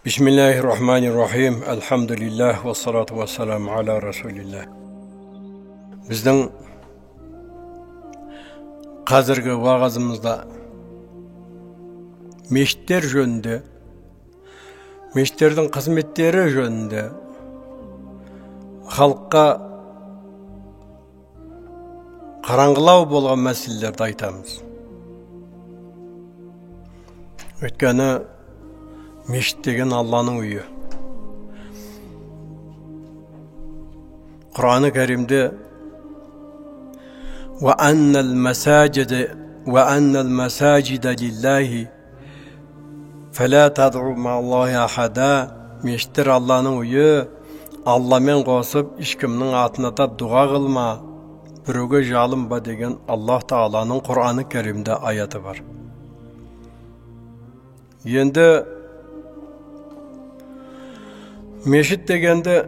Бисмиллахи-рахмани-рахим. Альхамдулиллах, вассалату вассаламу аля расулиллах. Біздің қазіргі уағызымызда мешіттер жөнінде, мешіттердің қызметтері жөнінде халыққа қараңғылау болған мәселелерді айтамыз. Өйткені мешіт деген Алланың үйі. Құраны Кәрімде وَأَنَّ الْمَسَاجِدَ لِلَّهِ فَلَا تَدْعُوا مَعَ اللَّهِ أَحَدًا. Мешіттер Алланың үйі, Алламен қосып ешкімнің атын атап дұға қылма, біреуге жалынба деген Аллах Тағаланың Құраны Кәрімде аяты бар. Енді мешіт дегенді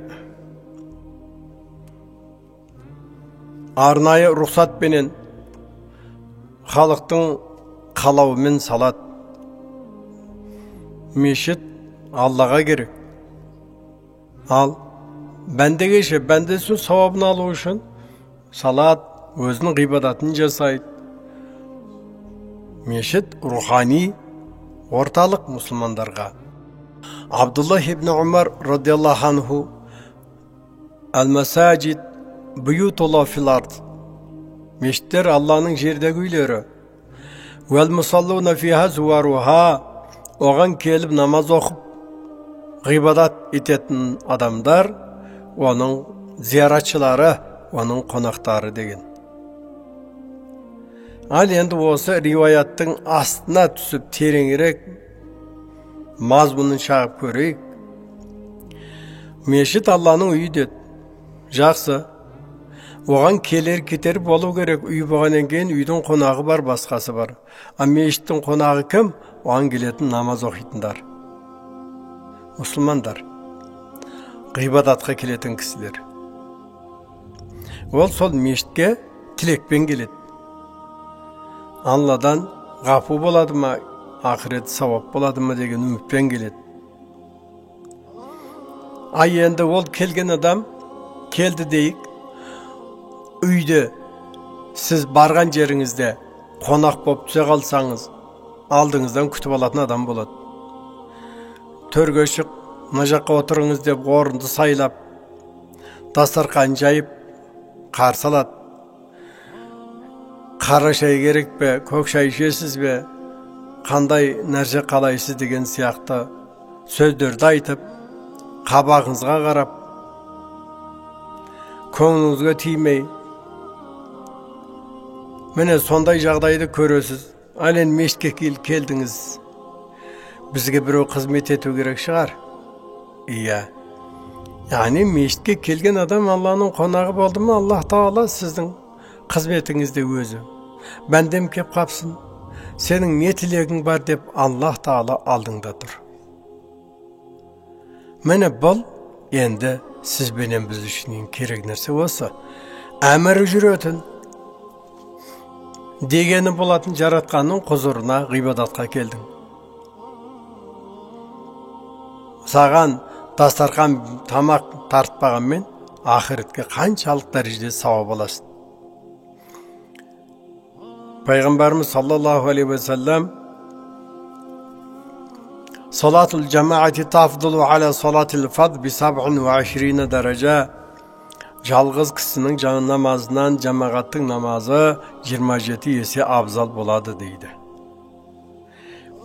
арнайы рұқсатпенен халықтың қалауымен салады. Мешіт Аллаға керек. Ал бәндеге ше, бәндесі сауабын алу үшін салат, өзінің ғибадатын жасайды. Мешіт рухани орталық мұсылмандарға. Абдуллах ибн Умар радиаллаху анху: «Әл-масажид буютулла фил ард». Мешіттер Алланың жердегі үйлері. «Уәл-мусаллуна фиха зуаруха». Оған келіп намаз оқып, ғибадат ететін адамдар, оның зияратшылары, оның қонақтары деген. Ал енді осы риwаяттың астына түсіп тереңірек мазмұнын шағып көрейік. Мешіт Алланың үйі деді. Жақсы. Оған келер кетер болу керек. Үй болғаннан кейін үйдің қонағы бар, басқасы бар. А мешіттің қонағы кім? Оған келетін намаз оқитындар, мұсылмандар, ғибадатқа келетін кісілер. Ол сол мешітке тілекпен келеді. Алладан ғапу болады ма, ақырет сауап болады ма деген үмітпен келеді. Ай енді ол келген адам келді дейік, үйде сіз барған жеріңізде қонақ болып түсе қалсаңыз, алдыңыздан күтіп алатын адам болады. Төрге шық, мына жаққа отырыңыз деп орынды сайлап, дастарқан жайып қарсы алады. Қара шай керек пе, көк шай ішесіз бе, қандай нәрсе қалайсыз деген сияқты сөздерді айтып, қабағыңызға қарап, көңіліңізге тимей, міне сондай жағдайды көресіз. Ал енді мешітке келдіңіз, бізге біреу қызмет ету керек шығар. Иә. Яғни мешітке келген адам Алланың қонағы болды ма, Аллах Тағала сіздің қызметіңізде өзі. Бәндем кеп қапсын, сенің не тілегің бар деп Аллах Тағала алдыңда тұр. Міне бұл енді сіз бенен біз үшін керек нәрсе осы. Әмірі жүретін, дегені болатын жаратқанның құзырына ғибадатқа келдің. Саған дастарқан тамақ тартпағанмен ақыретке қаншалық дәрежеде сауап аласың. Пайғамбарымыз саллаллаху алейхи уассалам: «Салатул жамаати тафдулу аля салатил фад би 27 даража». Жалғыз кісінің намазынан жамағаттың намазы 27 есе абзал болады дейді.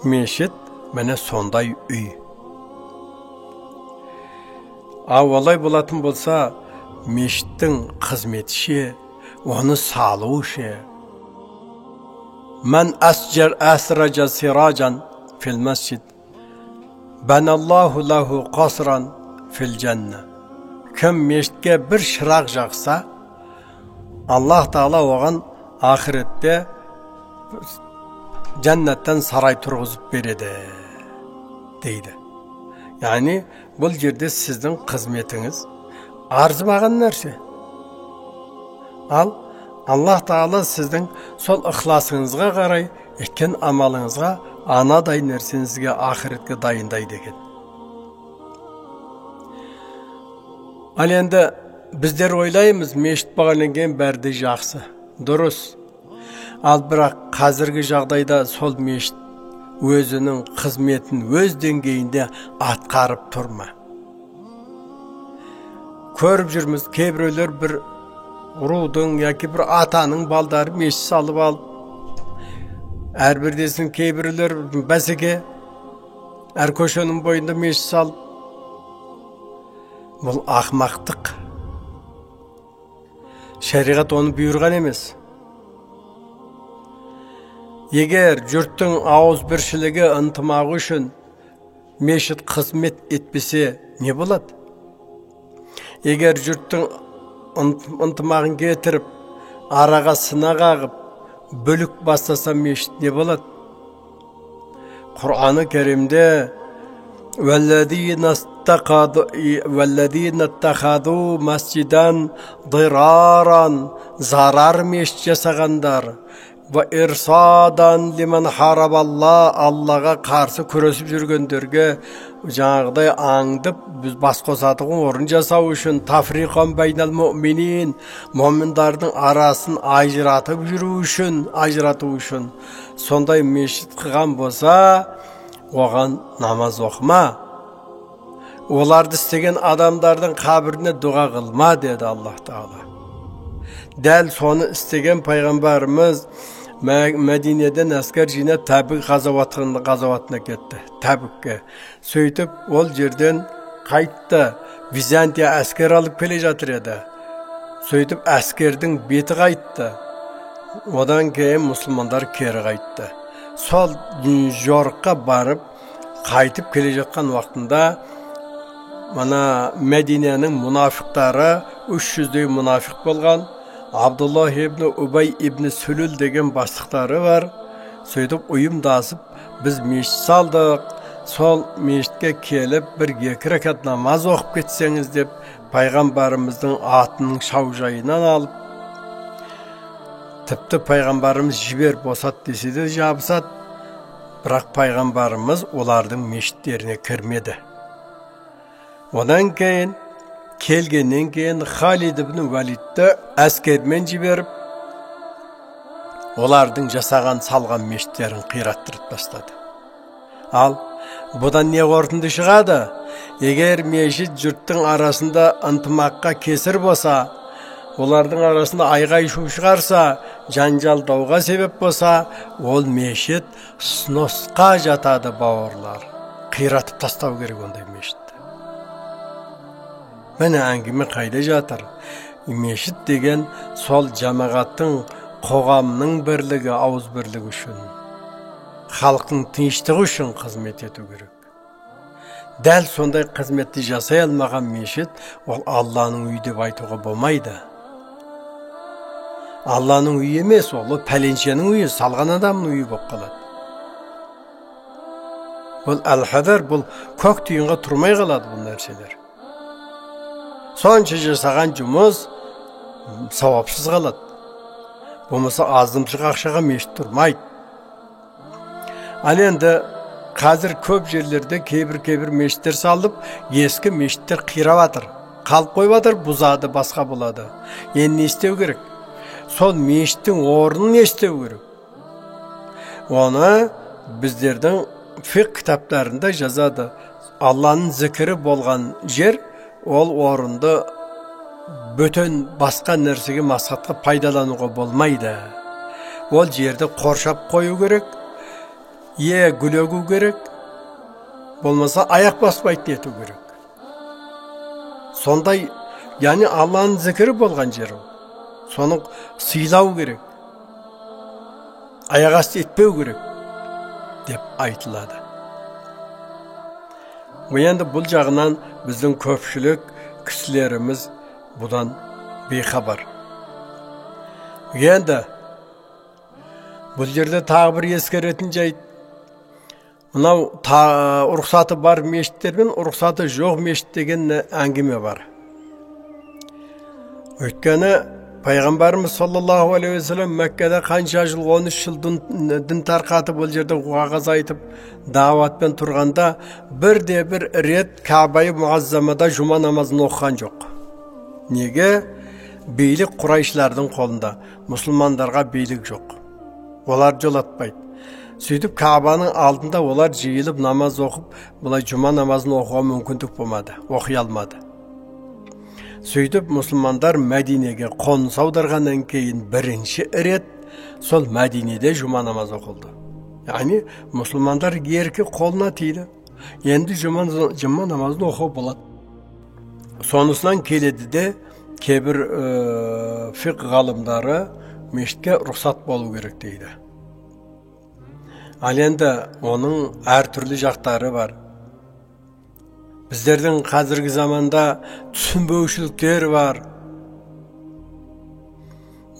Мешіт міне сондай үй. Ал олай болатын болса, мешіттің қызметі ше, оны салу ше. Мән әсража сиражан фил масжид, бәналлаху лаху қасран фил жанна. Кім мешітке бір шырақ жақса, Аллах Тағала оған ақыретте жәннаттан сарай тұрғызып береді дейді. Яғни бұл жерде сіздің қызметіңіз арзымаған нәрсе. Ал Аллах Тағала сіздің сол ықыласыңызға қарай еткен амалыңызға анадай нәрсені сізге ақыретке дайындайды екен. Ал енді біздер ойлаймыз, мешіт болғаннан кейін бәрі де жақсы, дұрыс. Ал бірақ қазіргі жағдайда сол мешіт өзінің қызметін өз деңгейінде атқарып тұр ма? Көріп жүрміз, кейбіреулер бір рудың яки бір атаның балдары мешіт салып алып, әрбірдесін кейбіреулер бәсеке, әр көшенің бойында мешіт салып. Бұл ақмақтық. Шариғат оны бұйырған емес. Егер жұрттың ауызбіршілігі, ынтымағы үшін мешіт қызмет етпесе, не болады? Егер жұрттың ынтымағын кетіріп, араға сына қағып, бүлік бастаса мешіт не болады? Құраны Кәрімде وَالَّذِينَ اتَّخَذُوا مَسْجِدًا ضِرَارًا, зарар мешіт жасағандар, وَإِرْصَادًا لِمَنْ حَارَبَ اللَّهَ, Аллаға қарсы күресіп жүргендерге жаңағыдай аңдып біз бас қосатұғын орын жасау үшін, тафриқан байнал муъминин, момындардың арасын ажыратып жүру үшін, ажырату үшін сондай мешіт қылған болса, оған намаз оқыма, оларды істеген адамдардың қабіріне дұға қылма деді Аллах Тағала. Дәл соны істеген пайғамбарымыз Мәдинеден әскер жинап Тәбік ғазауатына кетті, Тәбікке. Сөйтіп ол жерден қайтты, Византия әскер алып келе жатыр еді. Сөйтіп әскердің беті қайтты. Одан кейін мұсылмандар кері қайтты. Сол жорыққа барып қайтып келе жатқан уақытында мына Мәдиненің мұнафиқтары 300-дей мұнафиқ болған. Абдуллах ибн Убай ибн Сүлүл деген бастықтары бар. Сөйтіп ұйымдасып, біз мешіт салдық, сол мешітке келіп бір екі ракат намаз оқып кетсеңіз деп пайғамбарымыздың атының шаужайынан алып, тіпті пайғамбарымыз жібер босат десе де жабысады, бірақ пайғамбарымыз олардың мешіттеріне кірмеді. Одан кейін келгеннен кейін Халид ибн Валидті әскермен жіберіп, олардың жасаған салған мешіттерін қираттырып тастады. Ал бұдан не қорытынды шығады? Егер мешіт жұрттың арасында ынтымаққа кесір болса, олардың арасында айғай шу шығарса, жанжал дауға себеп болса, ол мешіт сносқа жатады, бауырлар. Қиратып тастау керек ондай мешітті. Міне әңгіме қайда жатыр? Мешіт деген сол жамағаттың, қоғамның бірлігі, ауыз бірлігі үшін, халықтың тыныштығы үшін қызмет ету керек. Дәл сондай қызметті жасай алмаған мешіт, ол Алланың үйі деп айтуға болмайды. Алланың үйі емес, ол пәленшенің үйі, салған адамның үйі болып қалады. Бұл әл-хадар, бұл көк тиынға тұрмай қалады бұл нәрселер. Сонша жасаған жұмыс сауапсыз қалады. Болмаса аздымшық ақшаға мешіт тұрмайды. Ал енді қазір көп жерлерде кейбір-кейбір мешіттер салып, ескі мешіттер қирап жатыр. Қалып қойып жатыр, бұзады, басқа болады. Енді не істеу керек? Сол мешіттің орнын не істеу керек? Оны біздердің фиқх кітаптарында жазады. Алланың зікірі болған жер, ол орынды бөтен басқа нәрсеге, мақсатқа пайдалануға болмайды. Ол жерді қоршап қою керек, гүл егу керек, болмаса аяқ баспайтын ету керек. Сондай, яғни Алланың зікірі болған жер ол. Соны сыйлау керек, аяқ асты етпеу керек деп айтылады. Енді бұл жағынан біздің көпшілік кісілеріміз бұдан бейхабар. Енді бұл жерде тағы бір ескеретін жайт, мынау рұқсаты бар мешіттер мен рұқсаты жоқ мешіт деген әңгіме бар. Өйткені Пайғамбарымыз саллаллаху алейхи уассалам Мәккеде қанша жыл, 13 жыл дін тарқатып, ол жерде уағыз айтып, дауатпен тұрғанда бірде бір рет Кәбаи Муаззамада жұма намазын оқыған жоқ. Неге? Билік құрайшылардың қолында, мұсылмандарға билік жоқ. Олар жолатпайды. Сөйтіп Каабаның алдында олар жиылып намаз оқып, былай жұма намазын оқуға мүмкіндік болмады, оқи алмады. Сөйтіп мұсылмандар Мәдинеге қоныс аударғаннан кейін бірінші рет сол Мәдинеде жұма намаз оқылды. Яғни мұсылмандар еркі қолына тиді. Енді жұма намазын оқу болады. Сонысынан келеді де кейбір фиқх ғалымдары мешітке рұқсат болу керек дейді. Ал енді оның әртүрлі жақтары бар. Біздердің қазіргі заманда түсінбеушіліктер бар.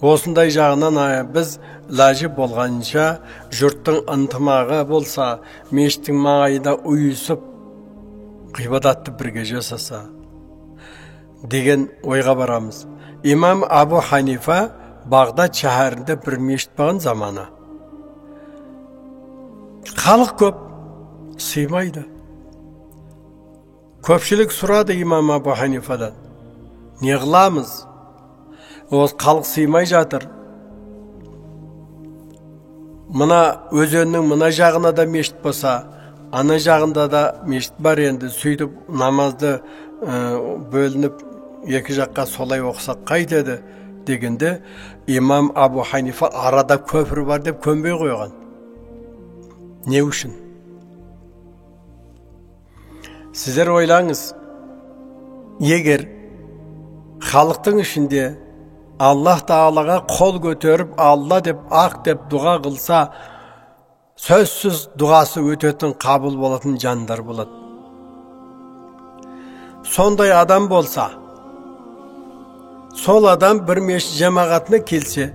Осындай жағынан біз лажы болғанша жұрттың ынтымағы болса, мешіттің маңайында ұйысып, ғибадатты бірге жасаса деген ойға барамыз. Имам Абу Ханифа Бағдат шәһәрінде бір мешіт болған заманы. Халық көп, сыймайды. Көпшілік сұрады имам Абу Ханифадан: не қыламыз? Осы халық сыймай жатыр. Мына өзеннің мына жағына да мешіт болса, ана жағында да мешіт бар енді. Сөйтіп намазды бөлініп екі жаққа солай оқысақ қайтеді дегенде, имам Абу Ханифа арада көпір бар деп көнбей қойған. Не үшін? Сіздер ойлаңыз, егер халықтың ішінде Аллах Тағалаға қол көтеріп, Алла деп, ақ деп дұға қылса, сөзсіз дұғасы өтетін, қабыл болатын жандар болады. Сондай адам болса, сол адам бір мешіт жамағатына келсе,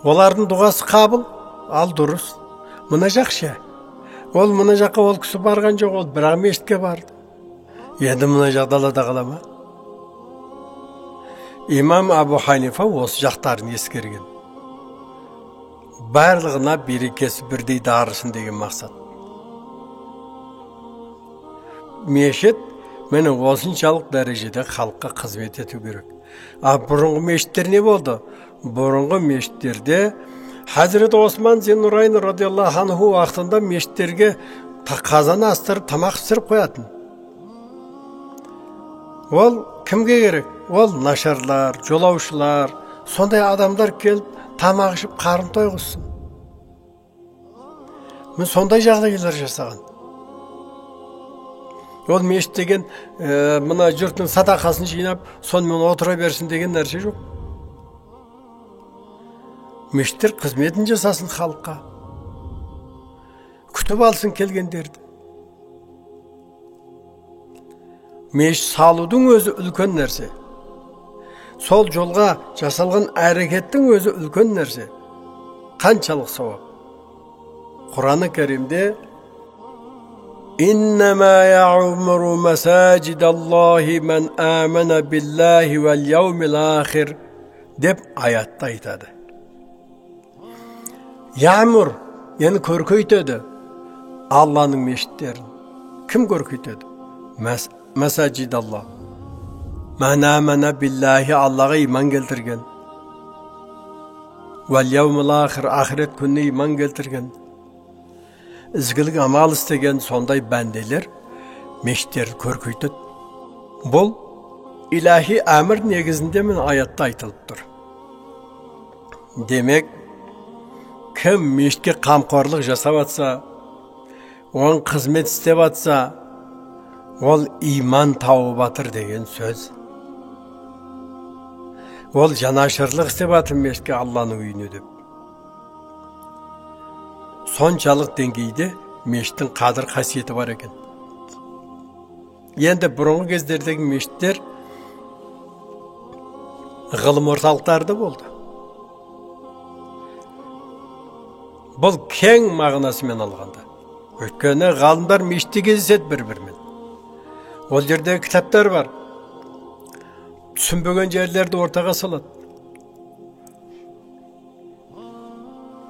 олардың дұғасы қабыл, ал дұрыс. Мына жақ ше? Ол мына жаққа ол кісі барған жоқ, ол бірақ мешітке барды. Енді мына жақ далада қала ма? Имам Абу Ханифа осы жақтарын ескерген. Барлығына берекесі бірдей дарысын деген мақсат. Мешіт міне осыншалық дәрежеде халыққа қызмет ету керек. А бұрынғы мешіттер не болды? Бұрынғы мешіттерде Хазірет Осман Зиннурайн радиаллаху анху уақытында мешіттерге қазан астырып, тамақ пісіріп қоятын. Ол кімге керек? Ол нашарлар, жолаушылар, сондай адамдар келіп тамақ ішіп қарын тойғызсын. Міне сондай жағдайлар жасаған. Ол мешіт деген мына жұрттың садақасын жинап, сонымен отыра берсін деген нәрсе жоқ. Мешіттер қызметін жасасын халыққа. Күтіп алсын келгендерді. Мешіт салудың өзі үлкен нәрсе. Сол жолға жасалған әрекеттің өзі үлкен нәрсе. Қаншалық сауап. Құраны Кәрімде «Иннама я'муру масажидаллахи ман амана биллахи вал яумил ахир» деп аятта айтады. Я'мур, яғни көркейтеді Алланың мешіттерін. Кім көркейтеді? Масажидаллах. Ман амана биллахи, Аллаға иман келтірген. Вал яумил ахир, ақырет күніне иман келтірген. Ізгілік амал істеген сондай бәнделер мешіттерді көркейтеді. Бұл илахи әмір негізінде міне аятта айтылып тұр. Демек, кім мешітке қамқорлық жасап атса, оған қызмет істеп атса, ол иман тауып атыр деген сөз. Ол жанашырлық істеп атыр мешітке, Алланың үйіне деп. Соншалық деңгейде мешіттің қадір қасиеті бар екен. Енді бұрынғы кездердегі мешіттер ғылым орталықтары да болды. Бұл кең мағынасымен алғанда. Өйткені ғалымдар мешітте кездеседі бір-бірімен. Ол жерде кітаптар бар. Түсінбеген жерлерді ортаға салады.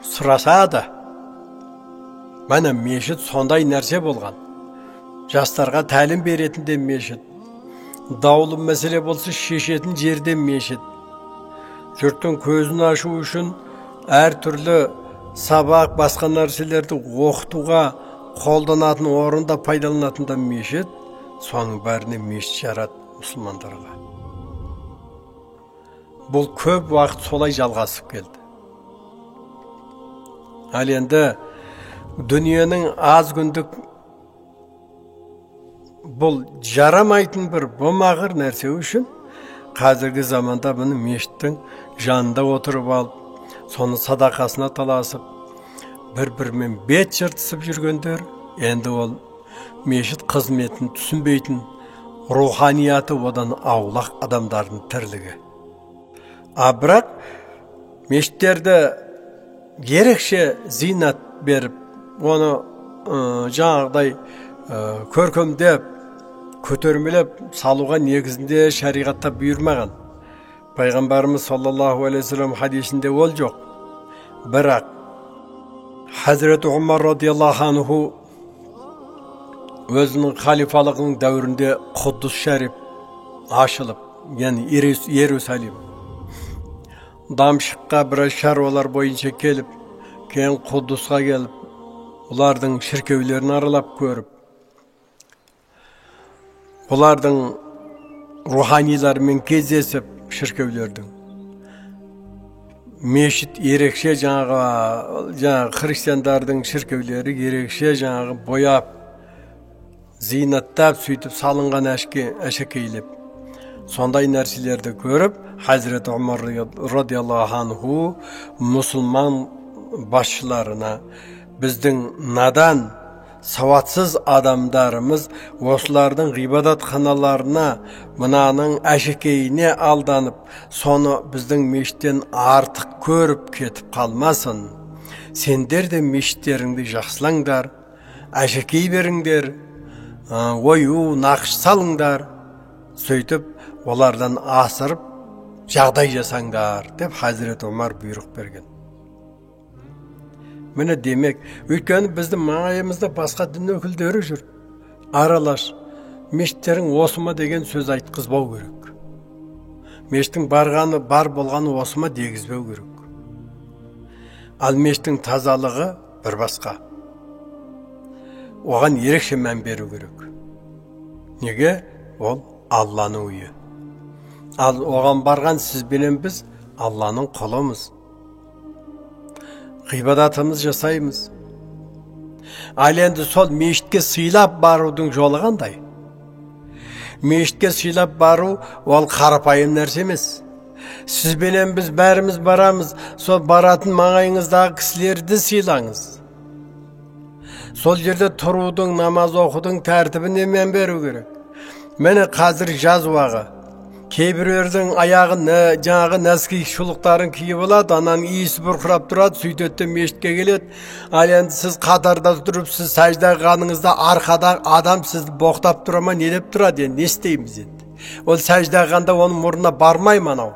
Сұрасады. Міне мешіт сондай нәрсе болған. Жастарға тәлім беретін де мешіт. Даулы мәселе болса шешетін жерде мешіт. Жұрттың көзін ашу үшін әртүрлі сабақ, басқа нәрселерді оқытуға қолданатын орында пайдаланатын да мешіт. Соның бәріне мешіт жарады мұсылмандарға. Бұл көп уақыт солай жалғасып келді. Ал енді дүниенің аз күндік бұл жарамайтын бір бұмағыр нәрсе үшін қазіргі заманда бұны мешіттің жанында отырып алып, соны садақасына таласып, бір-бірімен бет жыртысып жүргендер, енді ол мешіт қызметін түсінбейтін, руханияты одан аулақ адамдардың тірлігі. А бірақ мешіттерді ерекше зинат беріп, оны жаңағыдай көркемдеп, көтермелеп салуға негізінде шариғатта бұйырмаған. Пайғамбарымыз саллаллаху алейхи вассалам хадисінде ол жоқ. Бірақ Хазірет Омар радиаллаху анху өзінің халифалығының дәуірінде Құддус шәриф ашылып, яғни Иерусалим, Дамшыққа біраз шаруалар бойынша келіп, кейін Құддусқа келіп, олардың шіркеулерін аралап көріп, олардың руханиларымен кездесіп, шіркеулердің мешіт ерекше жаңағы христиандардың шіркеулері ерекше жаңағы бояп, зинаттап, сөйтіп салынған әшекейлеп, сондай нәрселерді көріп, Хазірет Омар радиаллаху анху мұсылман басшыларына біздің надан, сауатсыз адамдарымыз осылардың ғибадатханаларына, мынаның әшекейіне алданып, соны біздің мешіттен артық көріп кетіп қалмасын. Сендер де мешіттеріңді жақсылаңдар, әшекей беріңдер, ою нақыш салыңдар, сөйтіп олардан асырып жағдай жасаңдар деп Хазірет Омар бұйрық берген. Міне демек, өйткені біздің маңайымызда басқа дін өкілдері жүр. Аралаш, мешіттерің осы ма деген сөз айтқызбау керек. Мешіттің барғаны, бар болғаны осы ма дегізбеу керек. Ал мешіттің тазалығы бір басқа. Оған ерекше мән беру керек. Неге? Ол Алланың үйі. Ал оған барған сіз бенен біз Алланың құлымыз. Ғибадатымыз жасаймыз. Ал енді сол мешітке сыйлап барудың жолы қандай? Мешітке сыйлап бару ол қарапайым нәрсе емес. Сіз бенен біз бәріміз барамыз, сол баратын маңайыңыздағы кісілерді сыйлаңыз. Сол жерде тұрудың, намаз оқудың тәртібіне мән беру керек. Міне қазір жаз уағы. Кейбіреулердің аяғы жаңағы нәски шұлықтарын киіп алады, ананың иісі бұрқырап тұрады, сөйтеді мешітке келеді. Ал енді сіз қатарда тұрып, сіз сәжде қылғаныңызда арқада адам сізді боқтап тұра ма, не деп тұрады, енді не істейміз енді? Ол сәжде қылғанда оның мұрнына бармай ма анау?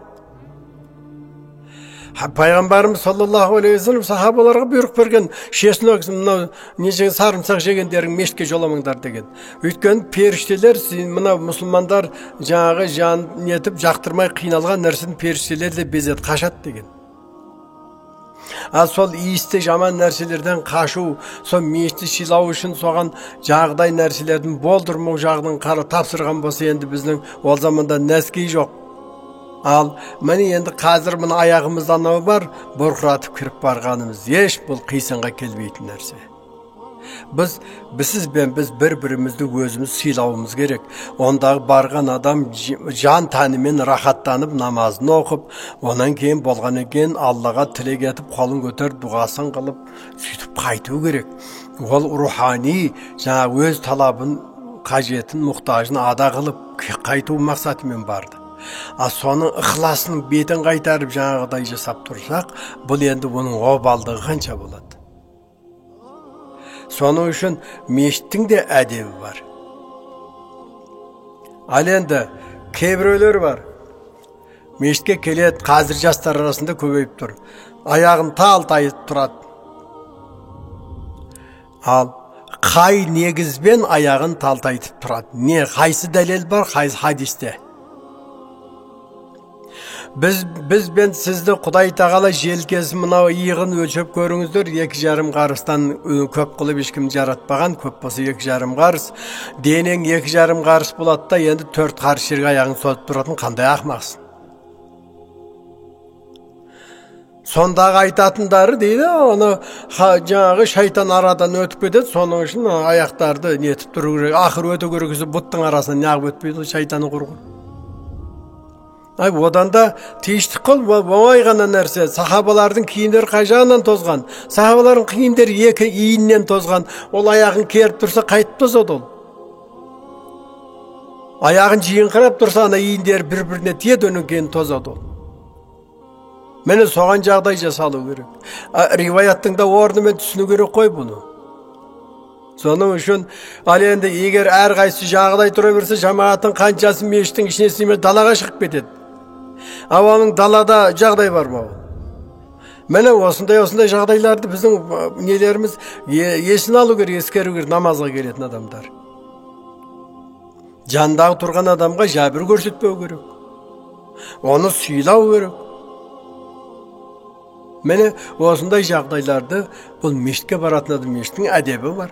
Пайғамбарымыз саллаллаху алейхи вассалам сахабаларға бұйрық берген, чеснок, мынау не жеген, сарымсақ жегендерің мешітке жоламаңдар деген. Өйткені періштелер, мынау мұсылмандар жаңағы жан нетіп жақтырмай қиналған нәрсені періштелер де безет қашады деген. Ал сол иісті жаман нәрселерден қашу, сол мешітті сыйлау үшін соған жағдай нәрселердің болдырмау жағының қара тапсырған болса, енді біздің ол заманда нәски жоқ. Ал міне енді қазір мына аяғымызда анау бар, бұрқыратып кіріп барғанымыз еш бұл қисынға келмейтін нәрсе. Біз сізбен біз бір-бірімізді өзіміз сыйлауымыз керек. Ондағы барған адам жан тәнімен рахаттанып намазын оқып, онан кейін болғаннан кейін Аллаға тілек етіп, қолын көтеріп, дұғасын қылып, сөйтіп қайту керек. Ол рухани жаңа өз талабын, қажетін, мұқтажын ада қылып қайту мақсатымен барды. А соның ықыласының бетін қайтарып жаңағыдай жасап тұрсақ, бұл енді оның обалдығы қанша болады? Соның үшін мешіттің де әдебі бар. Ал енді кейбіреулер бар. Мешітке келеді, қазір жастар арасында көбейіп тұр. Аяғын талтайып тұрады. Ал Қай негізбен аяғын талтайтып тұрады? Не, қайсы дәлел бар, қайсы хадисте? Біз бен сізді Құдай тағала желкесі мынау иығын өлшеп көріңіздер, 2,5 қарыстан көп қылып ешкім жаратпаған, көп болса 2,5 қарыс. Денең 2,5 қарыс болады да, енді 4 қарыс жерге аяғын созып тұратын қандай ақмақсың? Сондағы айтатындары дейді, оны жаңағы шайтан арадан өтіп кетеді, соның үшін аяқтарды нетіп тұру керек. Ақыры өту керек, бұттың арасынан неғып өтпейді шайтаны құрғыр. Ай, одан да тиіштік қыл, оңай ғана нәрсе. Сахабалардың киімдері қай жағынан тозған? Сахабалардың киімдері екі иіннен тозған. Ол аяғын керіп тұрса қайтып тозады ол. Аяғын жиынқырап тұрса, ана иіндері бір-біріне тиеді, онан кейін тозады ол. Міне соған жағдай жасалу керек. Риваяттың да орнымен түсіну керек қой бұны. Соның үшін, ал енді егер әрқайсысы жағдай тұра берсе, жамағаттың қаншасы мешіттің ішіне сыймай далаға шығып кетеді. Ал оның далада жағдай бар ма? Міне осындай жағдайларды біздің нелеріміз есіне алу керек, ескеру керек намазға келетін адамдар. Жандағы тұрған адамға жәбір көрсетпеу керек. Оны сыйлау керек. Міне осындай жағдайларды бұл мешітке баратын адам, мешіттің әдебі бар.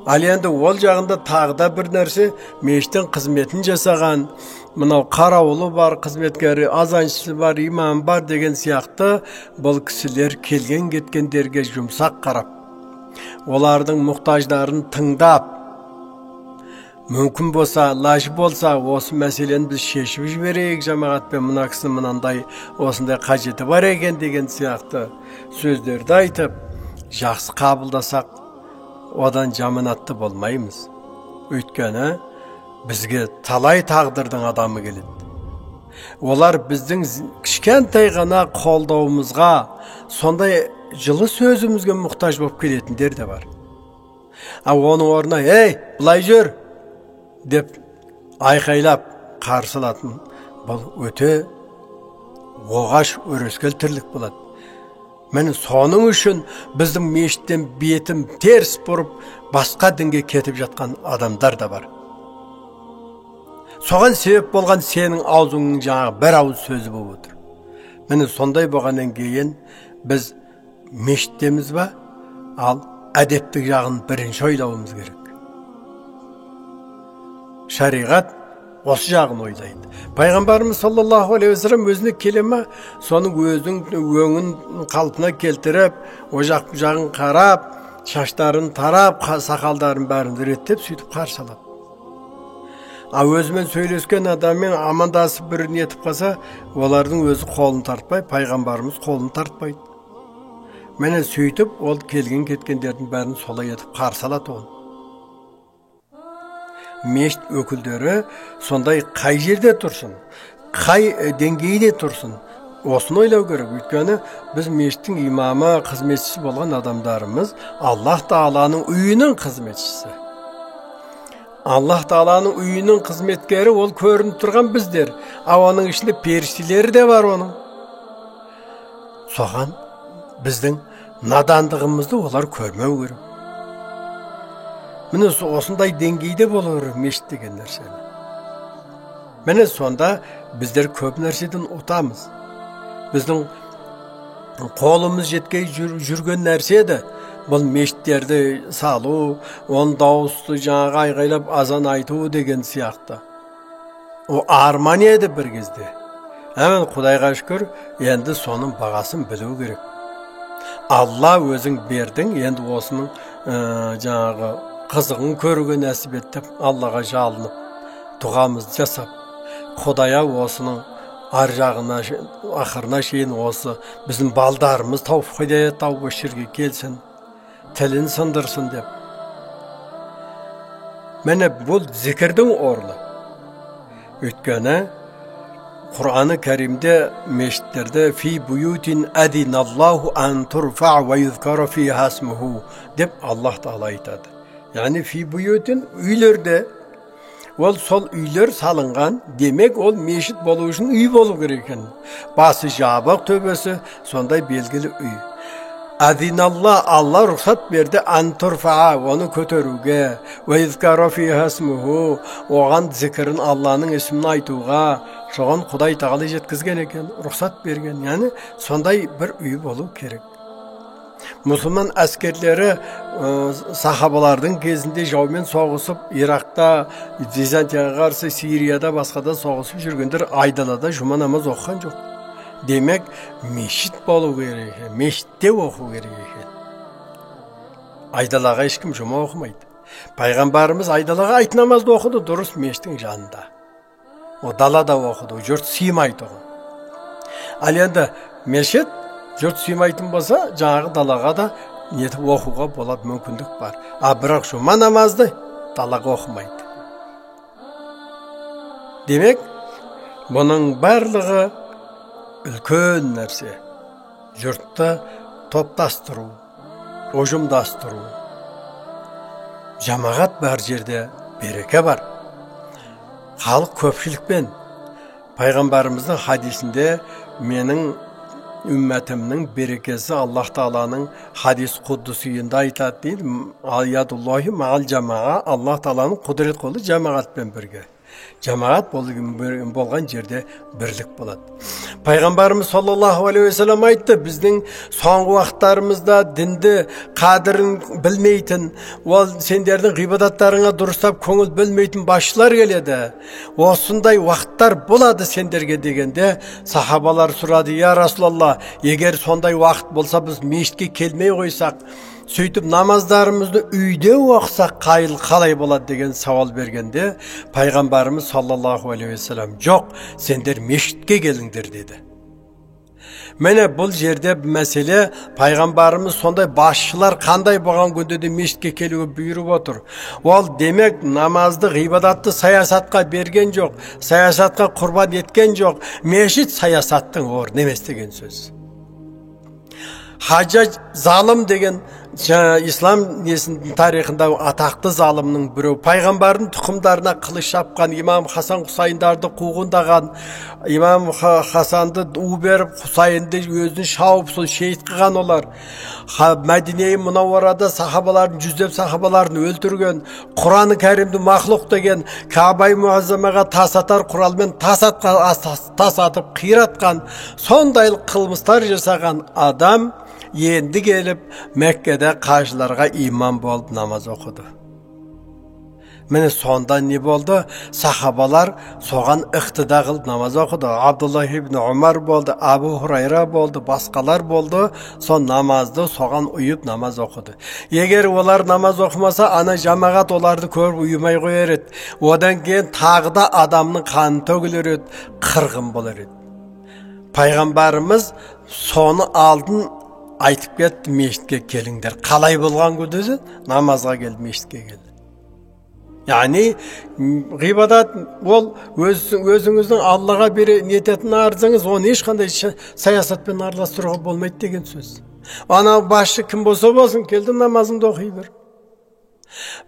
Ал енді ол жағында тағы да бір нәрсе, мешіттің қызметін жасаған, мынау қарауылы бар, қызметкері, азаншысы бар, имам бар деген сияқты бұл кісілер келген кеткендерге жұмсақ қарап, олардың мұқтаждарын тыңдап, мүмкін болса, лажы болса, осы мәселені біз шешіп жіберейік жамағатпен, мына кісінің мынандай осындай қажеті бар екен деген сияқты сөздерді айтып, жақсы қабылдасақ, одан жаманатты болмаймыз. Өйткені бізге талай тағдырдың адамы келеді. Олар біздің кішкентай ғана қолдауымызға, сондай жылы сөзімізге мұқтаж болып келетіндер де бар. Ал оның орнына, «Ей, былай жүр!» деп айқайлап қарсы алатын бұл өте оғаш өрескел тірлік болады. Міне соның үшін біздің мешіттен бетін теріс бұрып басқа дінге кетіп жатқан адамдар да бар. Соған себеп болған сенің аузыңның жаңағы бір ауыз сөзі болып отыр. Міне сондай болғаннан кейін біз мешіттеміз ба, ал әдептік жағын бірінші ойлауымыз керек. Шариғат осы жағын ойлайды. Пайғамбарымыз саллаллаху алейхи уассалам өзіне келе ма, соның өзінің өңін қалпына келтіріп, о жақ бұл жағын қарап, шаштарын тарап, сақалдарын бәрін реттеп, сөйтіп қарсы алады. А өзімен сөйлескен адаммен амандасып бір нетіп қалса, олардың өзі қолын тартпай, пайғамбарымыз қолын тартпайды. Міне сөйтіп ол келген кеткендердің бәрін солай етіп қарсы алады ол. Мешіт өкілдері сондай қай жерде тұрсын, қай деңгейде тұрсын, осыны ойлау керек. Өйткені біз мешіттің имамы, қызметшісі болған адамдарымыз Аллах Тағаланың үйінің қызметшісі. Аллах Тағаланың үйінің қызметкері ол көрініп тұрған біздер. Ал оның ішінде періштелері де бар оның. Соған біздің надандығымызды олар көрмеу керек. Міне осындай деңгейде болу керек мешіт деген нәрсені. Міне сонда біздер көп нәрседен ұтамыз. Біздің қолымыз жеткей жүрген нәрсе еді. Бұл мешіттерді салу, оның дауысты жаңағы айғайлап азан айту деген сияқты. О арман еді бір кезде. Әмін Құдайға шүкір, енді соның бағасын білу керек. Алла өзің бердің, енді осының жаңағы қызығын көруге нәсіп ет деп Аллаға жалынып, дұғамызды жасап, Құдая осының ар жағына, ақырына шейін осы біздің балдарымыз тауып, хидаят тауып осы жерге келсін, тілін сындырсын деп. Міне бұл зікірдің орны. Өйткені Құраны Кәрімде мешіттерде фи буютин адиналлаху ан турфа ва юзкара фиха исмуху деп Аллах Тағала айтады. Яғни фи буютин үйлерде, ол сол үйлер салынған, демек ол мешіт болу үшін үй болу керек екен. Басы жабық, төбесі сондай белгілі үй. Әзиналла, Алла рұқсат берді, ан турфаа, оны көтеруге, уа юзкара фиха исмуху, оған зікірін, Алланың ісімін айтуға, соған Құдай Тағала жеткізген екен, рұқсат берген. Яғни сондай бір үй болу керек. Мұсылман әскерлері сахабалардың кезінде жаумен соғысып, Иракта, Византияға қарсы, Сирияда, басқада соғысып жүргендер айдалада жұма намаз оқыған жоқ. Демек, мешіт болу керек екен, мешітте оқу керек екен. Айдалаға ешкім жұма оқымайды. Пайғамбарымыз айдалаға айт намазды оқыды, дұрыс, мешіттің жанында. О далада оқыды, жұрт сыймайды оған. Ал енді мешіт жұрт сыймайтын болса, жаңағы далаға да нетіп оқуға болады, мүмкіндік бар. А бірақ жұма намазды далаға оқымайды. Демек, бұның барлығы үлкен нәрсе. Жұртты топтастыру, ұжымдастыру. Жамағат бар жерде береке бар. Халық көпшілікпен. Пайғамбарымыздың хадисінде менің үмметімнің берекесі Аллах Тағаланың хадис құддусиінде айтады дейді. Аядуллахи мағал жамаға, Аллах Тағаланың құдірет қолы жамағатпен бірге. Жамағат болған жерде бірлік болады. Пайғамбарымыз саллаллаху алейхи уассалам айтты, біздің соңғы уақыттарымызда дінді қадірін білмейтін, ол сендердің ғибадаттарыңа дұрыстап көңіл бөлмейтін басшылар келеді. Осындай уақыттар болады сендерге дегенде, сахабалар сұрады, я Расулалла, егер сондай уақыт болса біз мешітке келмей қойсақ, сөйтіп намаздарымызды үйде оқысақ қалай болады деген сауал бергенде, пайғамбарымыз саллаллаху алейхи уассалам, жоқ, сендер мешітке келіңдер деді. Міне бұл жерде мәселе, пайғамбарымыз сондай басшылар қандай болған күнде де мешітке келуге бұйырып отыр. Ол демек намазды, ғибадатты саясатқа берген жоқ, саясатқа құрбан еткен жоқ. Мешіт саясаттың орны емес деген сөз. Хаджаж залым деген ислам несінің тарихында атақты залымның біреу, пайғамбардың тұқымдарына қылыш шапқан, имам Хасан Хусайындарды қуғындаған, имам Хасанды у беріп, Хусайынды өзін шауып, сол шейіт қылған олар. Мәдинеи Мұнауарада сахабалардың, жүздеп сахабаларын өлтірген, Құраны Кәрімді мақлұқ деген, Каабай Муаззамаға тас атар құралмен тас атып қиратқан, сондай қылмыстар жасаған адам енді келіп Меккеде қажыларға имам болып намаз оқыды. Міне сонда не болды? Сахабалар соған иқтида қылып намаз оқыды. Абдуллах ибн Умар болды, Абу Хурайра болды, басқалар болды. Сол намазды соған ұйып намаз оқыды. Егер олар намаз оқымаса, ана жамағат оларды көріп ұйымай қояр еді. Одан кейін тағы да адамның қаны төгілер еді, қырғын болар еді. Пайғамбарымыз соны алдын айтып кетті, мешітке келіңдер. Қалай болған күнде намазға кел, мешітке кел. Яғни ғибадат ол өзіңіздің Аллаға бере ниететін арызыңыз, оны ешқандай саясатпен араластыруға болмайды деген сөз. Ана басшы кім болса болсын, келді намазыңды оқи бер.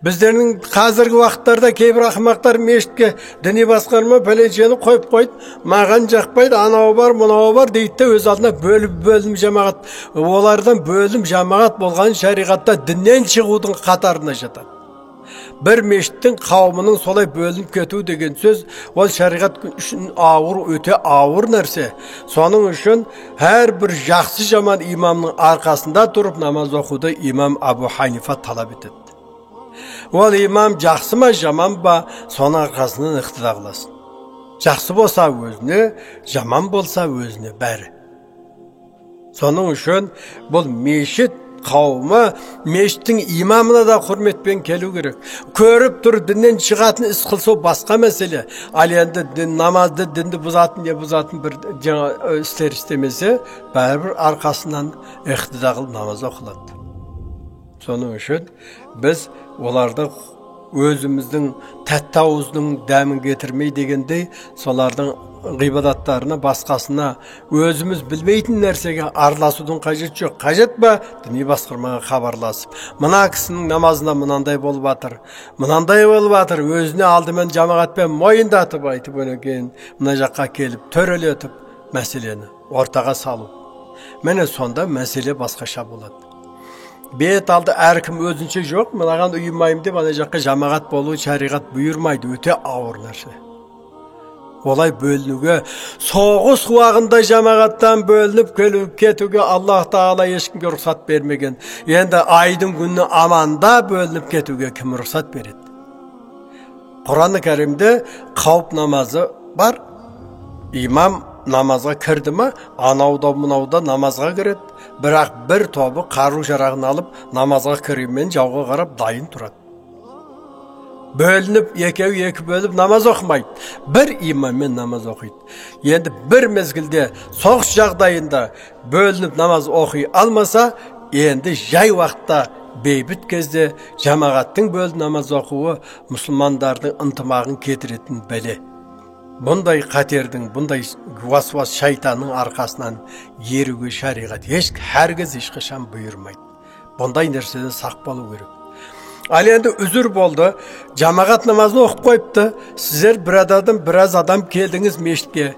Біздердің қазіргі уақыттарда кейбір ақымақтар мешітке діни басқарма пәленшені қойып қойды, маған жақпайды, анау бар, мынау бар дейді де өз алдына бөлім жамағат. Олардан бөлім жамағат болған шариғатта діннен шығудың қатарына жатады. Бір мешіттің қауымының солай бөлініп кету деген сөз, ол шариғат үшін ауыр, өте ауыр нәрсе. Соның үшін әрбір жақсы жаман имамның арқасында тұрып намаз оқуды имам Абу Ханифа талап етеді. Ол имам жақсы ма, жаман ба, соның арқасынан иқтида қыласың. Жақсы болса өзіне, жаман болса өзіне, бәрі. Соның үшін бұл мешіт қауымы мешіттің имамына да құрметпен келу керек. Көріп тұр, діннен шығатын іс қылса басқа мәселе. Ал енді дін, намазды, дінді бұзатын, не бұзатын бір жаңа істер істемесе, бәрібір арқасынан иқтида қылып намаз оқылады. Соның үшін біз оларды өзіміздің тәтті ауыздың дәмін кетірмей дегендей, солардың ғибадаттарына, басқасына, өзіміз білмейтін нәрсеге араласудың қажеті жоқ. Қажет па? Діни басқармаға хабарласып, мына кісінің намазында мынандай болып жатыр, мынандай болып жатыр, өзіне алдымен жамағатпен мойындатып айтып, одан кейін мына жаққа келіп төрелетіп мәселені ортаға салу. Міне сонда мәселе басқаша болады. Бет алды әркім өзінше жоқ, мынаған ұйымаймын деп ана жаққа жамағат болу шариғат бұйырмайды, өте ауыр нәрсе. Олай бөлінуге, соғыс уағында жамағаттан бөлініп кетуге Аллах Тағала ешкімге рұқсат бермеген. Енді айдың күні аманда бөлініп кетуге кім рұқсат береді? Құран-ы Кәрімде қауіп намазы бар. Имам намазға кірді ма, анауда мынауда намазға кіреді. Бірақ бір тобы қару жарағын алып намазға кірумен жауға қарап дайын тұрады. Бөлініп, екеуі екі бөліп намаз оқымайды. Бір имаммен намаз оқиды. Енді бір мезгілде соғыс жағдайында бөлініп намаз оқи алмаса, енді жай уақытта бейбіт кезде жамағаттың бөліп намаз оқуы мұсылмандардың ынтымағын кетіретін бәле. Бұндай қатердің, бұндай уасуас шайтанның арқасынан еруге шариғат әргіз ешқашан бұйырмайды. Бұндай нәрседен сақ болу керек. Ал енді үзір болды, жамағат намазын оқып қойыпты. Сіздер бір адамдан біраз адам келдіңіз мешітке.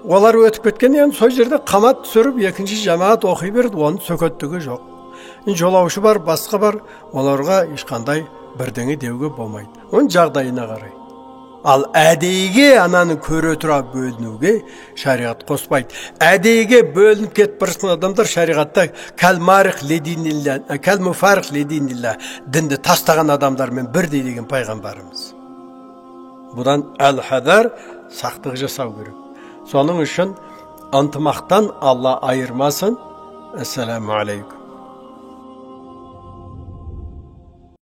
Олар өтіп кеткен, енді сол жерде қамат түсіріп, екінші жамағат оқи берді, оның сөкеттігі жоқ. Жолаушы бар, басқа бар, оларға ешқандай бірдеңе деуге болмайды. Оның жағдайына қарай. Ал әдейіге ананы көре тұра бөлінуге шариғат қоспайды. Әдейіге бөлініп кетіп бара жатқан адамдар шариғатта кәл-марих лединилля, кәл-муфарих лединилля, дінді тастаған адамдармен бірдей деген пайғамбарымыз. Бұдан әл-хадар сақтық жасау керек. Соның үшін ынтымақтан Алла айырмасын. Ассаламу алейкум.